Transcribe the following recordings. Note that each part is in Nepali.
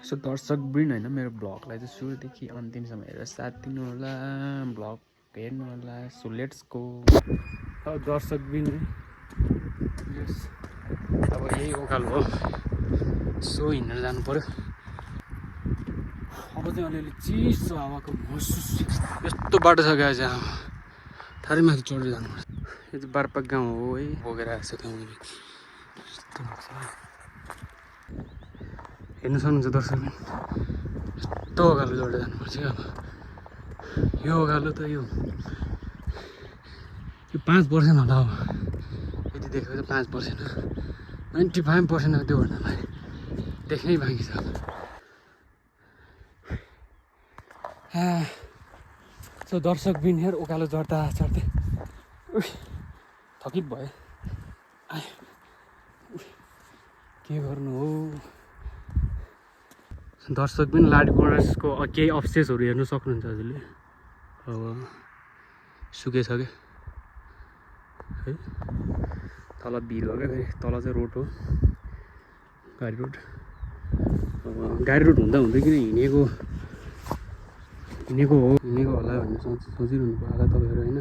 सो दर्शकवृन्द होइन मेरो ब्लगलाई चाहिँ सुरुदेखि अन्तिमसम्म हेरेर साथ दिनु होला, ब्लग हेर्नु होला। So let's go. दर्शकवृन्द अब यही उकालो हो, सो हिँडेर जानु पर्यो। अब चाहिँ अलिअलि चिसो हावाको महसुस यस्तो बाटो छ गाई चाहिँ थारै माथि चढेर जानुपर्छ। यो चाहिँ बारपाक गाउँ हो है, बोकेर आएको छ गाउँ। यस्तो छ हेर्नु सक्नुहुन्छ दर्शक, यस्तो उकालो चढेर जानुपर्छ क्या। अब यो उकालो त यो 5% होला। अब यति देखेको चाहिँ 5%, 95% अब त्योभन्दा माथि देख्नै बाँकी छ। सो दर्शकबिन हेर उकालो चढ्दा चढ्दै थकित भयो। के गर्नु हो दर्शकबिन, लाडी गुराँसको केही अवशेषहरू हेर्नु सक्नुहुन्छ हजुरले। अब सुकेछ क्या है, तल भिर हो क्या, फेरि तल चाहिँ रोड हो, गाडी रोड। अब गाडी रोड हुँदा हुँदै किन हिँडेको होला भन्ने सोचिरहनु भयो होला तपाईँहरू होइन।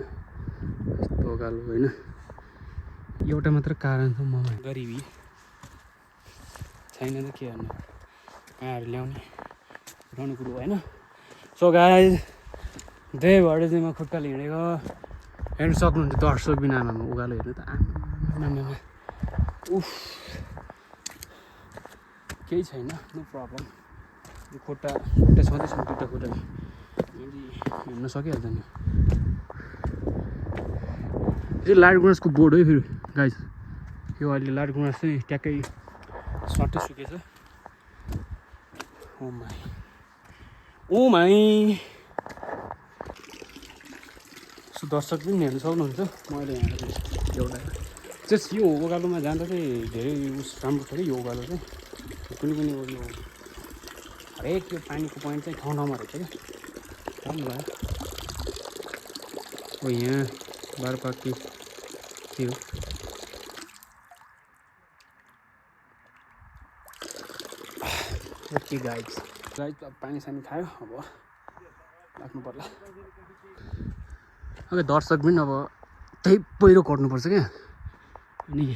यस्तो उकालो होइन, एउटा मात्र कारण छ ममा, गरिबी छैन त के गर्नु, कहाँहरू ल्याउने उठाउने कुरो होइन। सो गाइज त्यही भएर चाहिँ म खुट्टाले हिँडेको हेर्नु सक्नुहुन्छ दर्शकबिन। आमामा उकालो हेर्नु त आमामा, उफ केही छैन, नो प्रब्लम। यो खुट्टा छँदैछ दुईवटा खुट्टा हिँड्न सकिहाल्छ नि। यो लाडी गुराँसको बोर्ड है फेरि गाइज, यो अहिले लाडी गुराँस चाहिँ ट्याक्कै सट्टै सुकेछ। ओ माई सो दर्शक पनि हेर्नु सक्नुहुन्छ। मैले यहाँ एउटा जस्ट यो उकालोमा जाँदा चाहिँ धेरै राम्रो छ कि यो उकालो चाहिँ, कुनै पनि यो हरेक यो पानीको पोइन्ट चाहिँ ठाउँ ठाउँमा रहेछ क्या, राम्रो भयो। हो यहाँ बारपाक के हो, ओके गाइज पानी सानी खायो, अब राख्नु पर्ला। ओके दर्शक पनि अब त्यही पहिरो कट्नुपर्छ क्या, अनि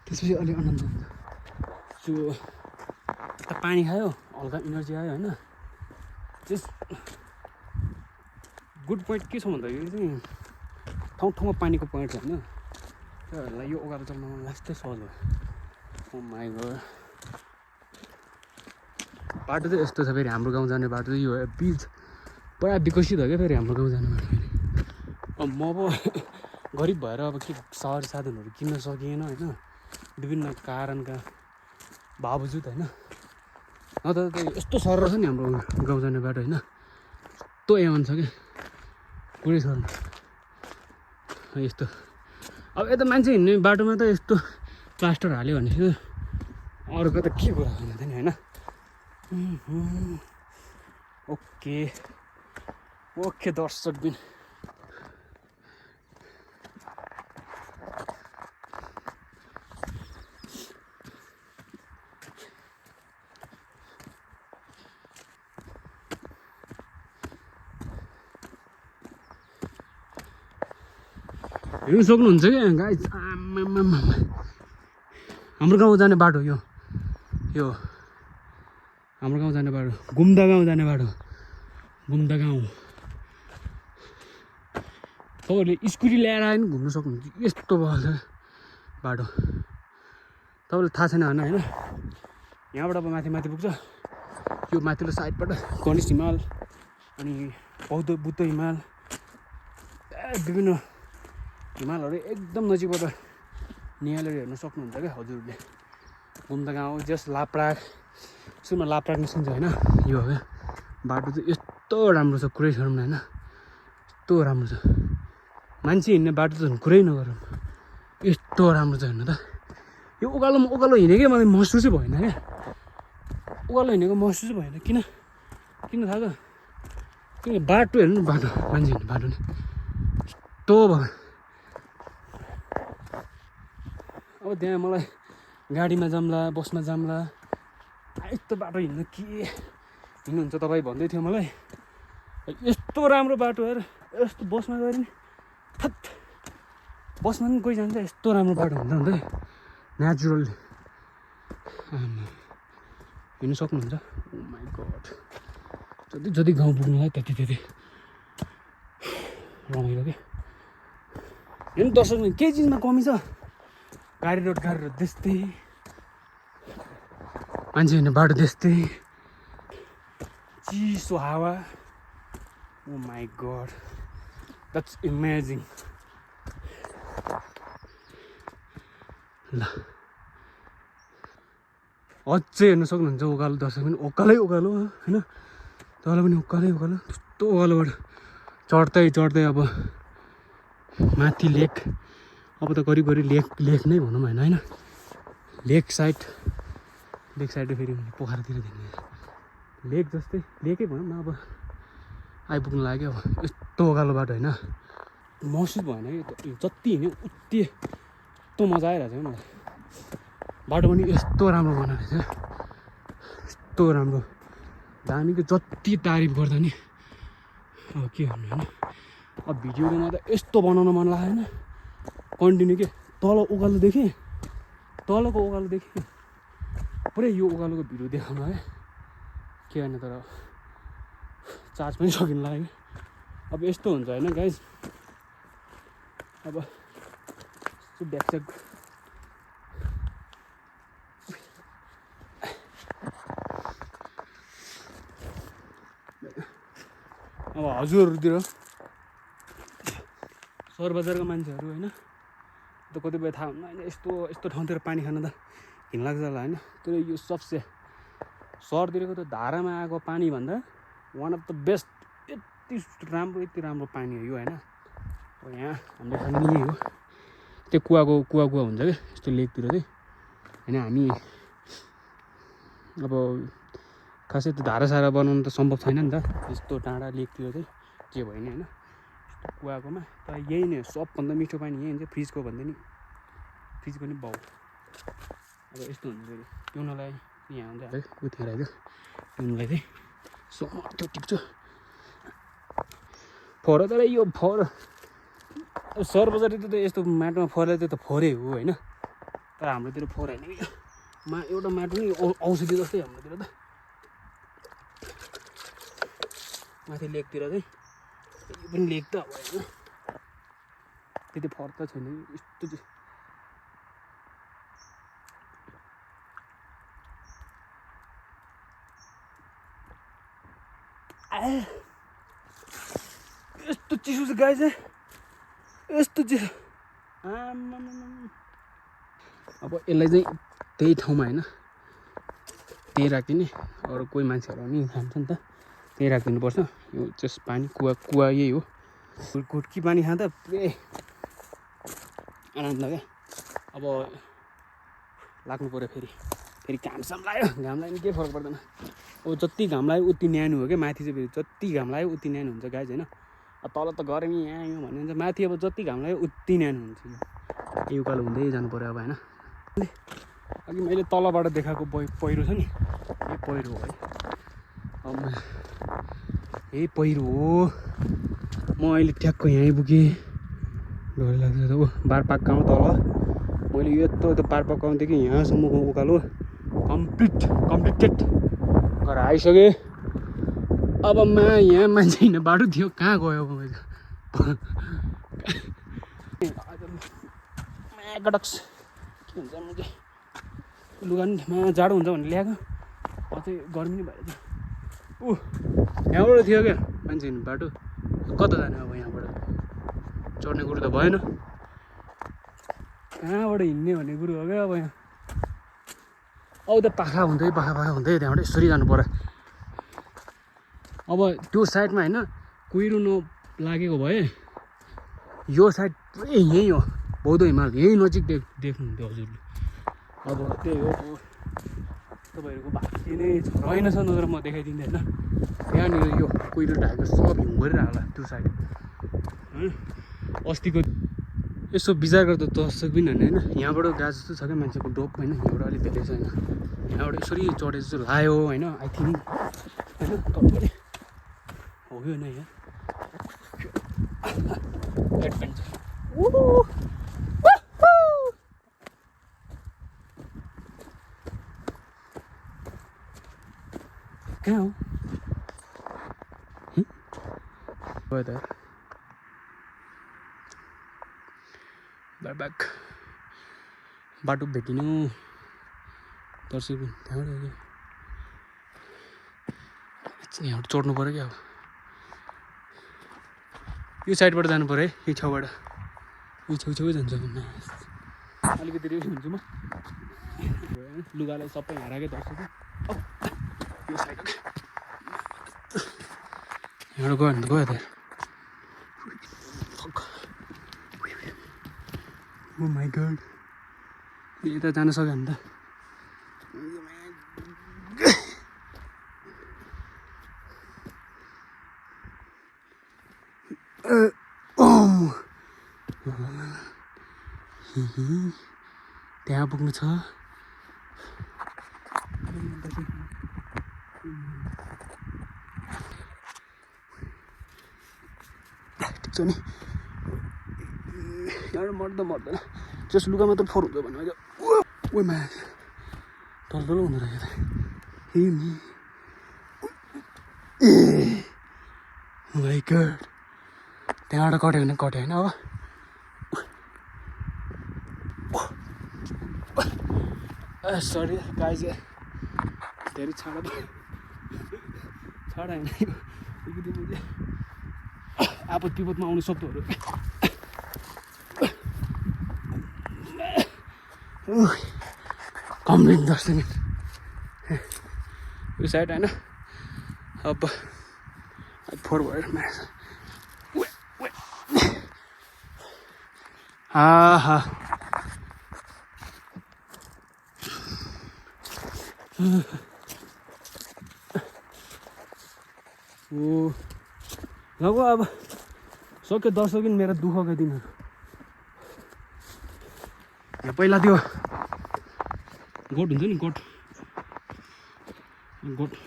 त्यसपछि अलि आनन्द हुन्छ। सो पानी खायो, हल्का इनर्जी आयो होइन। जस्ट गुड पोइन्ट के छ भन्दाखेरि चाहिँ ठाउँ ठाउँमा पानीको पोइन्ट छ होइन, त्योहरूलाई यो उकालो चल्नमा लास्टै सहज भयो। ओ माई गॉड, बाटो चाहिँ यस्तो छ फेरि हाम्रो गाउँ जाने बाटो चाहिँ यो बिच पुरा विकसित हो क्या फेरि हाम्रो गाउँ जाने बाटो। अब म पो गरिब भएर अब के सहरी साधनहरू किन्न सकिएन होइन, विभिन्न कारणका बावजुद होइन। नत्र त यस्तो सरल छ नि हाम्रो गाउँ जाने बाटो होइन, यस्तो एमन छ क्या पुरै सरल यस्तो। अब यता मान्छे हिँड्ने बाटोमा त यस्तो प्लास्टर हाल्यो भने अरूको त के कुरा हुँदैन नि होइन। ओके ओके दर्शकबिन, हेर्नु सक्नुहुन्छ क्या गाइज। आमामा हाम्रो गाउँ जाने बाटो यो हाम्रो गाउँ जाने बाटो, गुम्दा गाउँ जाने बाटो, गुम्दा गाउँ। तपाईँहरूले स्कुटी ल्याएर आयो नि घुम्नु सक्नुहुन्छ, यस्तो भएको छ बाटो। तपाईँलाई थाहा छैन होइन, यहाँबाट अब माथि माथि पुग्छ, यो माथिल्लो साइडबाट गणेश हिमाल अनि बुद्ध हिमाल, विभिन्न हिमालहरू एकदम नजिकबाट निहालेर हेर्न सक्नुहुन्छ क्या हजुरले। गुम्दा गाउँ जस्ट लाप्राक, सुरुमा लाप्राक निस्किन्छ होइन। यो हो क्या बाटो चाहिँ यस्तो राम्रो छ, कुरै गरौँ न होइन, यस्तो राम्रो छ। मान्छे हिँड्ने बाटो त कुरै नगरौँ, यस्तो राम्रो छ हेर्नु त। यो उकालो हिँडेकै मलाई महसुसै भएन क्या, उकालो हिँडेको महसुसै भएन। किन थाहा छ, किन बाटो हेर्नु न, बाटो मान्छे हिँड्ने बाटो नि यस्तो भयो। अब त्यहाँ मलाई गाडीमा जाम्ला, बसमा जाम्ला, यस्तो बाटो हिँड्नु के हिँड्नुहुन्छ तपाईँ भन्दै थियो मलाई। यस्तो राम्रो बाटोहरू यस्तो बसमा गयो भने थत बसमा पनि कोही जान्छ। यस्तो राम्रो बाटो हुन्छ नि त नेचुरल हिँड्नु सक्नुहुन्छ। ओ माई गड जति जति गाउँ पुग्नुलाई त्यति त्यति रमाइलो क्या। हेर्नु दर्शक केही चिजमा कमी छ। गाडी रोड त्यस्तै मान्छे हिँड्ने बाटो त्यस्तै चिसो हावा। ओ माई गड द्याट्स इमेजिङ। ल अझै हेर्नु सक्नुहुन्छ उकालो दर्शक पनि उकालै उकालो होइन तल पनि उकालै उकालो त्यस्तो उकालोबाट चढ्दै अब माथि लेक। अब त करिब लेक नै भनौँ होइन लेक साइड फेरि पोखरातिर देख्ने लेक जस्तै लेकै भनौँ न। अब आइपुग्नु लाग्यो अब यस्तो उकालो बाटो होइन महसुस भएन कि जति हिँड्यो उति यस्तो मजा आइरहेको छ मलाई। बाटो पनि यस्तो राम्रो बनाएको रहेछ यस्तो राम्रो दामीको जति तारिफ गर्दा नि अब के भन्नु होइन। अब भिडियोमा त यस्तो बनाउन मन लाग्यो होइन कन्टिन्यू के तलको उकालो देखेँ पुरै यो उकालोको भिडियो देखाउनु है के होइन तर चार्ज पनि सकिनु लाग्यो। अब यस्तो हुन्छ होइन गाइज। अब यस्तो ब्याकचेक अब हजुरहरूतिर सहर बजारको मान्छेहरू होइन त कतिपय थाहा हुन्न होइन यस्तो ठाउँतिर पानी खान त घिन लाग्छ होला होइन। तर यो सबसे सहरतिरको त धारामा आएको पानी भन्दा वान अफ द बेस्ट यति राम्रो पानी हो यो होइन। अब यहाँ हाम्रो खाने यही हो त्यो कुवा हुन्छ क्या यस्तो लेकतिर चाहिँ होइन। हामी अब खासै त्यो धारासारा बनाउनु त सम्भव छैन नि त यस्तो डाँडा लेकतिर चाहिँ जे भयो नि होइन। कुवाकोमा तर यही नै सबभन्दा मिठो पानी यही हुन्छ फ्रिजको नि बाउ। अब यस्तो हुन्छ फेरि पिउनलाई यहाँ हुन्छ है उतिर आइदियो पिउनुलाई चाहिँ समर्थो टिप्छु फोहोर। तर यो फोहोर सहर बजारतिर त यस्तो माटोमा फोहोर त फोहोरै हो होइन। तर हाम्रोतिर फोहोर होइन कि एउटा माटो नि औषधि जस्तै हाम्रोतिर त। माथि लेकतिर चाहिँ यो पनि लेक त अब होइन त्यति फरक त छैन यस्तो चाहिँ। यस्तो चिसो छ गाई चाहिँ यस्तो चिसो अब यसलाई चाहिँ त्यही ठाउँमा होइन त्यही राखिदिने। अरू कोही मान्छेहरू पनि खान्छ नि त त्यही राखिदिनुपर्छ। यो चाहिँ पानी कुवा यही हो कुटकी पानी खाँदा पुरै आनन्द क्या। अब लाग्नु पऱ्यो फेरि घामसाम लाग्यो घाम लाग्यो केही फरक पर्दैन। अब जति घाम लाग्यो उति न्यानो हो क्या माथि चाहिँ फेरि जति घाम लाग्यो उति न्यानो हुन्छ गाइज होइन। अब तल त गर्मी यहाँ भन्ने हुन्छ माथि अब जति घाम लाग्यो उति न्यानो हुन्छ। यो उकालो हुँदै जानु पऱ्यो अब होइन। अघि मैले तलबाट देखाएको पहिरो छ नि यही पहिरो हो है। अब यही पहिरो हो म अहिले ठ्याक्क यहाँ आइपुगेँ। डर लाग्छ त ऊ बारपाक गाउँ तल मैले यत्रो त्यो बारपाक गाउँदेखि यहाँसम्मको उकालो कम्प्लिटेड गरेर आइसकेँ। अब यहाँ मान्छे हिँड्ने बाटो थियो कहाँ गयो अब मैले गडक्स के हुन्छ म चाहिँ लुगा पनि जाडो हुन्छ भनेर ल्याएको अझै गर्मी नै भएर थियो। यहाँबाट थियो क्या मान्छे हिँड्ने बाटो कता जाने अब यहाँबाट चढ्ने कुरो त भएन कहाँबाट हिँड्ने भन्ने कुरो हो क्या। अब यहाँ अब त पाखा हुँदै त्यहाँबाट यसरी जानु पर्यो। अब त्यो साइडमा होइन कुहिरो नलागेको भए यो साइड पुरै यहीँ हो बौद्ध हिमाल यहीँ नजिक देख्नुहुन्थ्यो हजुरले। अब त्यही हो तपाईँहरूको भाग्य नै रहेनछ नत्र म देखाइदिँदै होइन। यहाँनिर यो कुहिरो ढाकेको सब हिउँ गरिरहेको होला त्यो साइड होइन। अस्तिको यसो विचार गर्दा दर्शक पनि होइन यहाँबाट गएको जस्तो छ क्या मान्छेको डोप होइन यहाँबाट अलिक धेरै छ होइन। यहाँबाट यसरी चढेर चाहिँ लायो होइन आई थिङ्क होइन तपाईँ हो कि होइन यहाँ एडभेन्चर कहाँ हो गयो त ब्याक बाटो भेटिनु दर्शक त्यहाँबाट यहाँबाट चढ्नु पऱ्यो क्या अब यो साइडबाट जानु पऱ्यो है यो छेउबाट यो छेउछेउै जान्छ अलिकति रेडी हुन्छु म लुगालाई सबै हाराकै दर्शक यो साइड यहाँबाट गयो भने त गयो त ओ माई गड यता जान सक्यो भने त त्यहाँ पुग्नु छ ठिक छ नि यहाँबाट मर्दैन जस लुगा मात्र फोहोर हुन्छ भने ओ मा टल्टो हुँदो रहेछ हे नि माई गड त्यहाँबाट कट्यो भने कट्यो होइन अब सरी गाइज धेरै छाडा होइन अलिकति मैले आपद विपदमा आउने शब्दहरू कम्प्लिट 10 मिनट यो साइड होइन अब फोहोर भएर आहा ओ लगभग अब सक्यो दर्शक पनि मेरो दुःखका दिनहरू यहाँ पहिला त्यो गोठ हुन्छ नि गोठ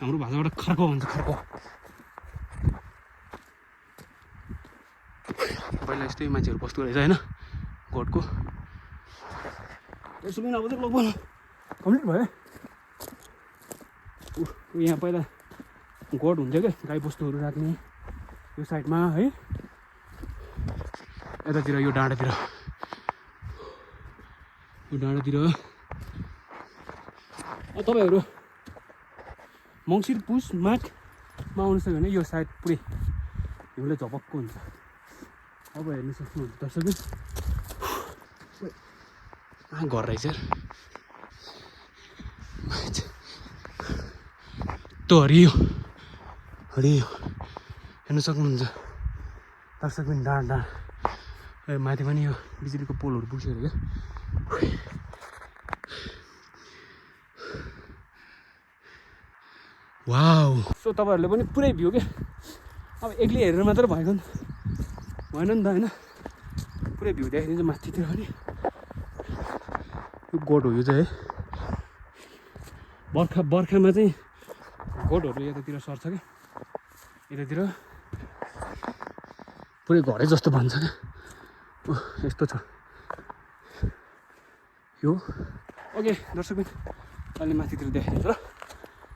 हाम्रो भाषाबाट खर्को भन्छ खर्को पहिला यस्तै मान्छेहरू बस्दो रहेछ होइन गोठको यसो पनि अब चाहिँ लगभग कम्प्लिट भयो यहाँ पहिला गोठ हुन्थ्यो क्या गाई बस्तुहरू राख्ने यो साइडमा है यतातिर यो डाँडातिर तपाईँहरू मङ्सिर पुस माघमा आउनु सक्यो भने यो साइड पुरै हिउँले झपक्क हुन्छ अब हेर्नु सक्नुहुन्छ दर्शक घर रहेछ त्यो हरियो हेर्नु सक्नुहुन्छ दर्शक पनि डाँडा माथि पनि यो बिजुलीको पोलहरू पुग्छ क्या वाउ सो तपाईँहरूले पनि पुरै भ्यू क्या अब एक्लै हेरेर मात्र भएको भएन नि त होइन पुरै भ्यू देखाइदिन्छ माथितिर पनि यो गोठ हो यो चाहिँ है बर्खामा चाहिँ गोठहरू यतातिर सर्छ क्या यतातिर पुरै घरै जस्तो भन्छ क्या यस्तो छ यो ओके दर्शक अहिले माथितिर देखाइदिन्छ र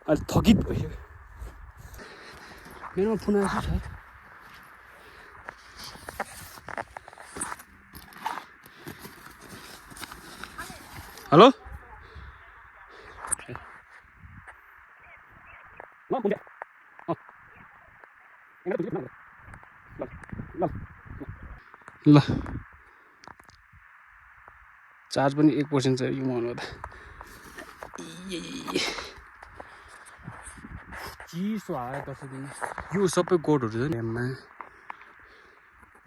अहिले थकित भइसक्यो मेरोमा फोन आएको छ हेलो ल चार्ज पनि 1% छ यो मनमा त चिसो आयो दर्शक यो सबै गोठहरू छ नि ड्याममा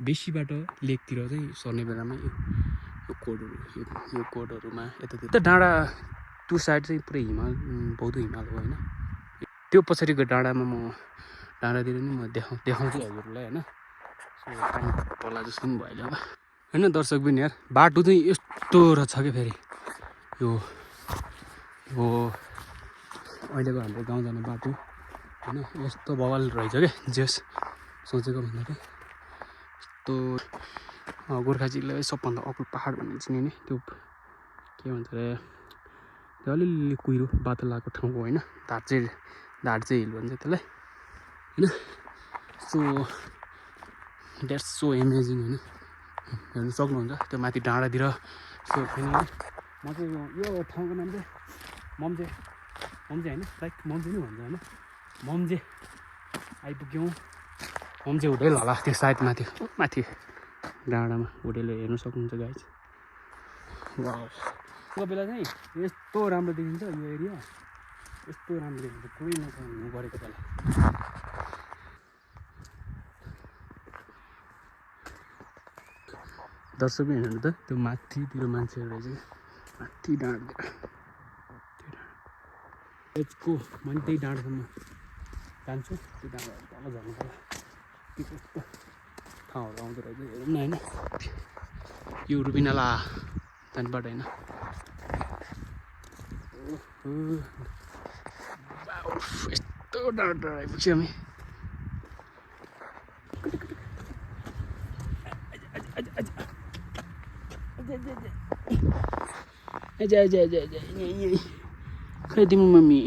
बेसीबाट लेकतिर चाहिँ सर्ने बेलामा यो कोडहरूमा यतातिर डाँडा त्यो साइड चाहिँ पुरै हिमाल बौद्ध हिमाल हो होइन त्यो पछाडिको डाँडामा म डाँडातिर नि म देखाउँछु हजुरलाई होइन सो पानी पला जस्तो पनि भयो अब होइन दर्शक पनि यार बाटो चाहिँ यस्तो रहेछ क्या फेरि यो अहिलेको हाम्रो गाउँ जाने बाटो होइन यस्तो बवाल रहेछ क्या जेस सोचेको भन्दा चाहिँ यस्तो गोर्खा जिल्ला सबभन्दा अग्लो पाहाड भन्ने चिनिने त्यो के भन्छ अरे त्यो अलिअलि कुहिरो बादल लगाएको ठाउँको होइन धार्चे हिल भन्छ त्यसलाई होइन सो द्याट्स सो एमेजिङ होइन हेर्नु सक्नुहुन्छ त्यो माथि डाँडातिर सो फेरि म चाहिँ यो ठाउँको नाम चाहिँ मम्जे होइन लाइक मम्जे नै भन्छ होइन मम्जे आइपुग्यौँ मम्जे होटेल होला त्यो सायद माथि डाँडामा होटेल हेर्नु सक्नुहुन्छ गाइज त्यो बेला चाहिँ यस्तो राम्रो देखिन्छ यो एरिया यस्तो राम्रो देखिन्छ कोही नहुनु गरेको बेला दर्शक हेर्नु त त्यो माथितिर मान्छेहरू चाहिँ माथि डाँडातिर यसको मैले त्यही डाँडासम्म जान्छु त्यो डाँडा तल झर्नु पर्ला के कस्तो ठाउँहरू आउँदो रहेछ हेरौँ न होइन यो रुबिनाला जानेबाट होइन यस्तो डाँडा आइपुग्यो हामी खै तिम्रो मम्मी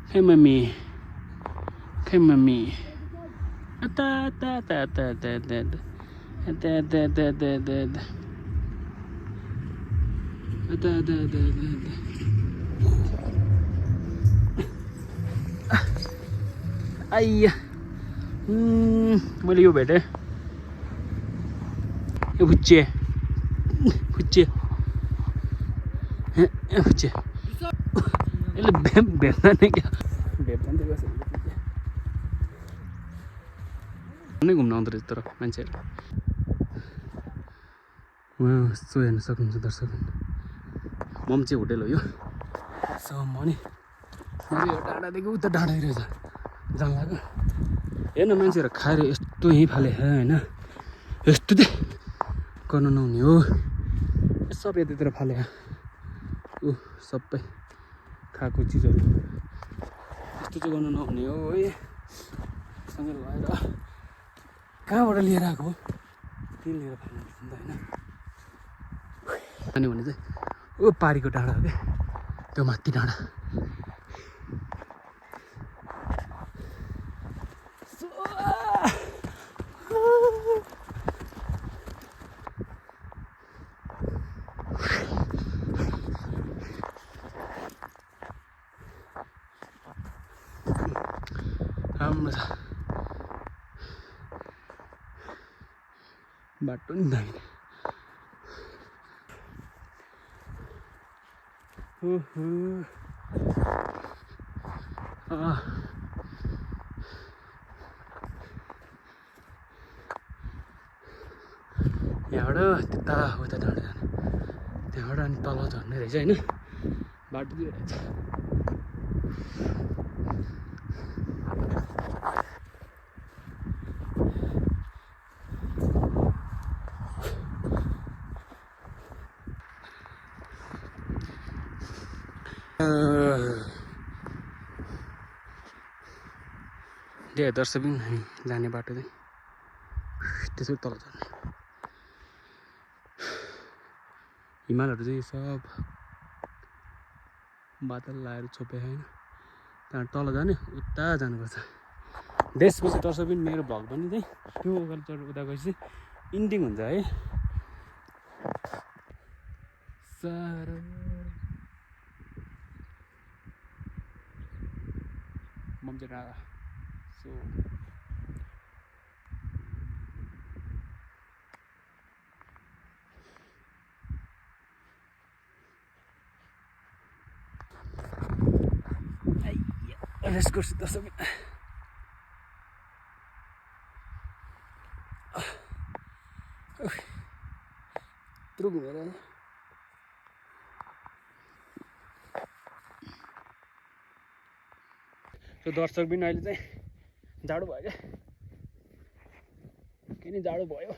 खै मम्मी यता आइया मैले यो भेटेँ यो फुच्चे यसले भेट्दैन नि क्या भेट्दैन त कसरी नै घुम्न आउँदो रहेछ तर मान्छेहरू उहाँ यस्तो हेर्न सक्नुहुन्छ दर्शक मम्चे होटेल हो यो सो म नि यो डाँडादेखि उता डाँडातिर जान लाग्यो हेर्न मान्छेहरू खाएर यस्तो यहीँ फाले होइन यस्तो चाहिँ गर्नु नहुने हो सब यतातिर फाले ऊ सबै खाएको चिजहरू यस्तो चाहिँ गर्नु नहुने हो है सँगै लगाएर कहाँबाट लिएर आएको हो त्यही लिएर फाल्नु पर्छ नि त होइन भने चाहिँ ऊ पारीको डाँडा हो क्या त्यो माथि डाँडा राम्रो छ बाटो नि दामी यहाँबाट त्यता उता डाँडा जाने त्यहाँबाट अनि तल झर्ने रहेछ होइन बाटोतिर रहेछ त्यही दर्शक हामी जाने बाटो चाहिँ त्यसरी तल झर्ने हिमालहरू चाहिँ सब बादल लगाएर छोपे होइन त्यहाँबाट तल जाने उता जानुपर्छ त्यसपछि दर्शक पनि मेरो भ्लग पनि चाहिँ त्यो उता गएपछि इन्डिङ हुन्छ है साह्रो मम्जे डाँडा सो रेस्ट गर्छु दर्शक यत्रो घुमेर त्यो दर्शक पनि अहिले चाहिँ जाडो भयो क्या किन जाडो भयो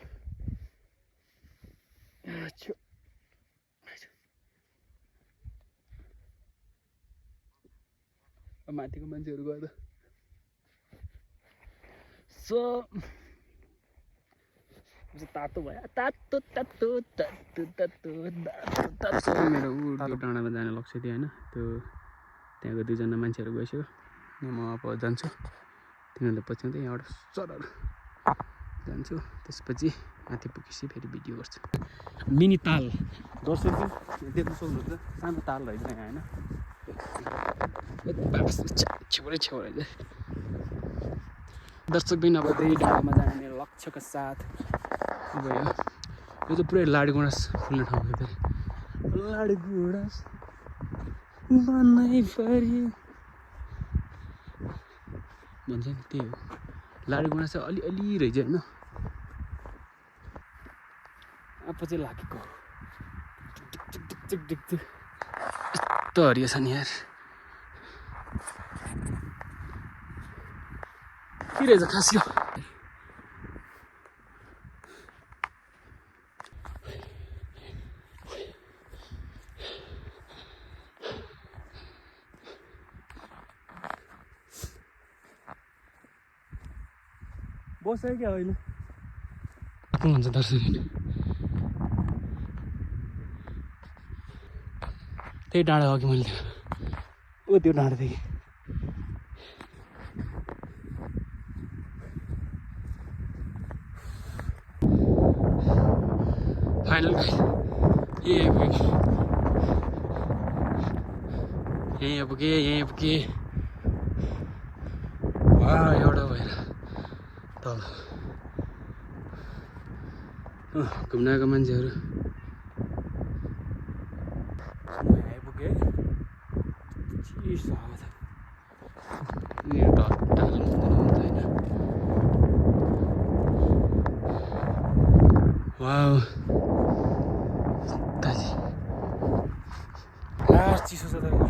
माथिको मान्छेहरू गयो सो तातो भयो तातो तातो तातो तातो तातो मेरो ऊ डाँडामा जाने लक्ष्य थियो होइन त्यो त्यहाँको दुईजना मान्छेहरू गइसक्यो अनि म अब जान्छु तिनीहरूले पछ्याउँदै यहाँबाट सरर जान्छु त्यसपछि माथि पुगेपछि फेरि भिडियो गर्छु मिनी ताल दर्शक देख्न सक्नुहुन्छ सानो ताल रहेछ यहाँ होइन छेउरै छेउ रहेछ दर्शक बिन अब त्यही डाँडामा जाने मेरो लक्ष्यको साथ भयो यो त पुरै लाडी गुँडास फुल्ने ठाउँ हो फेरि लाडी गुँडास बनैभरि भन्छ नि त्यही हो लाडी गुँडास चाहिँ अलिअलि रहेछ होइन आप्पा चाहिँ लागेको यस्तो हरियो छ नि यार के रहेछ खास यो बस्यो क्या होइन हुन्छ दर्शक त्यही डाँडा हो कि मैले ओ त्यो डाँडादेखि फाइनल यहीँ पुगे वा एउटा भएर तल घुम्न आएको मान्छेहरू आइपुगे चिसो हावा छ ढाल्नु हुन्छ होइन वाउ दाजी चिसो छ त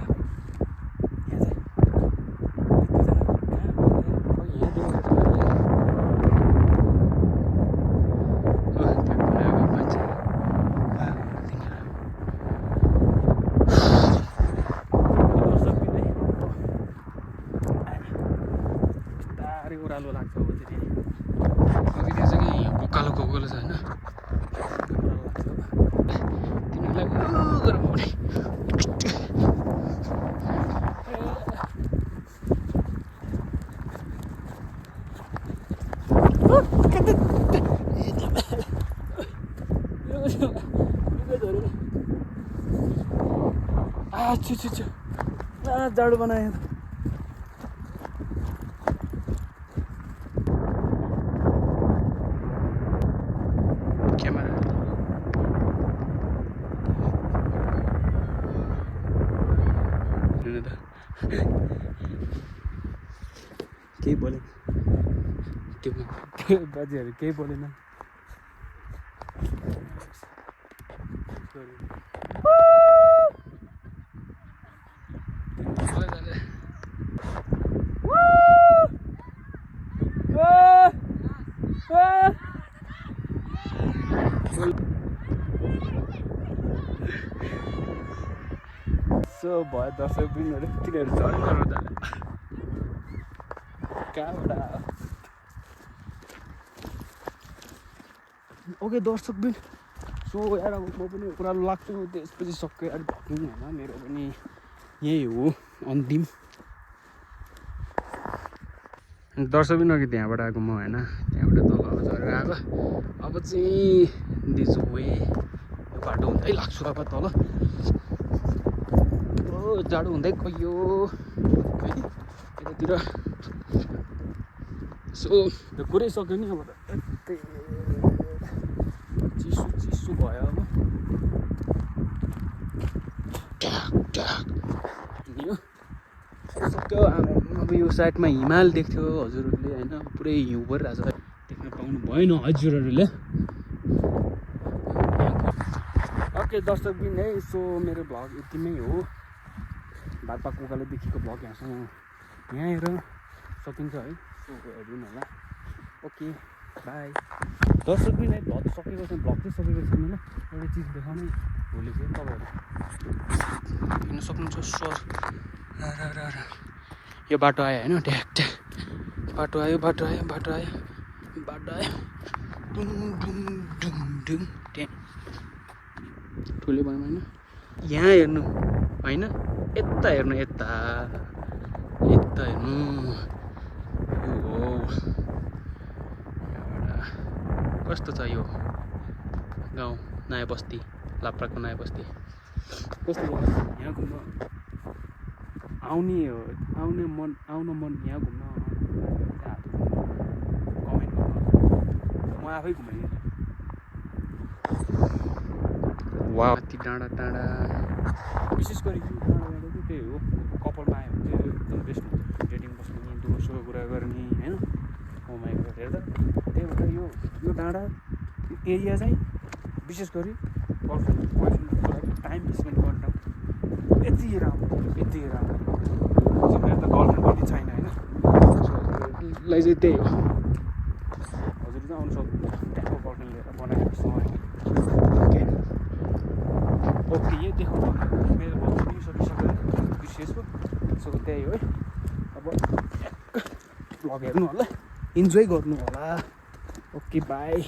ओह्रालो लाग्छ अब चाहिँ अघि त्यो चाहिँ उकालो छ होइन तिनीहरूलाई गरेर पाउने जाडो बनायो केही बोलेन त्यो बाजेहरू केही बोलेन सो भयो दर्शक बिनहरू तिनीहरू झन् कहाँबाट ओके दर्शक बिन सो यार अब म पनि ओह्रालो लाग्छु त्यसपछि सक्यो यार भक्नु होइन मेरो पनि यही हो अन्तिम दर्शक बिन अघि त्यहाँबाट आएको म होइन त्यहाँबाट तल झरेर आएको अब चाहिँ दिस वे यो बाटो हुँदै लाग्छु अब तल जाडो हुँदै गयो यतातिर सो त्यो कुरै सक्यो नि अब त चिसो भयो अब सक्यो अब यो साइडमा हिमाल देख्थ्यो हजुरहरूले होइन पुरै हिउँ परिरहेको छ देख्न पाउनु भएन हजुरहरूले ओके दर्शक बिन है सो मेरो भ्लग यति नै हो भातपाक कोकालेदेखिको भ्लग यहाँसँग यहाँ हेर सकिन्छ है सो हेर्नु होला ओके बाई दर्शक बिन है भ्लग सकेको छैन भ्लग चाहिँ सकेको छैन ल एउटा चिज देखाउनै भुलेको तपाईँहरू हेर्न सक्नुहुन्छ सर यो बाटो आयो होइन ट्याक ट्याक बाटो आयो डुङ डुङ डुङ डुङ ट्याक ठुलै भनौँ होइन यहाँ हेर्नु होइन यता हेर्नु यता हेर्नु हो कस्तो छ यो गाउँ नयाँ बस्ती लाप्राको नयाँ बस्ती कस्तो यहाँ घुम्न आउन मन यहाँ घुम्न कमेन्ट गर्नु म आफै घुमाइदिन्छु वा अति डाँडा विशेष गरी यो डाँडा चाहिँ त्यही हो कपालमा आयो भने चाहिँ एकदम बेस्ट हुन्छ डेटिङ बस्ने दुःखसुख कुरा गर्ने होइन कमाइ गरेर त्यही भएर यो डाँडा एरिया चाहिँ विशेष गरी गर्लफ्रेन्ड बोयफ्रेन्डको लागि टाइम स्पेन्ड गर्न यति राम्रो मेरो त गर्लफ्रेन्ड पनि छैन होइन लाई चाहिँ त्यही हो हजुर चाहिँ आउनु सक्नु त्यहाँको गर्लफ्रेन्ड लिएर बनाएको समय ओके यही देखाउनु मेरो भ्लग पनि सकिसक्यो विशेषको सो त्यही हो है अब भ्लग हेर्नु होला इन्जोय गर्नु होला ओके बाई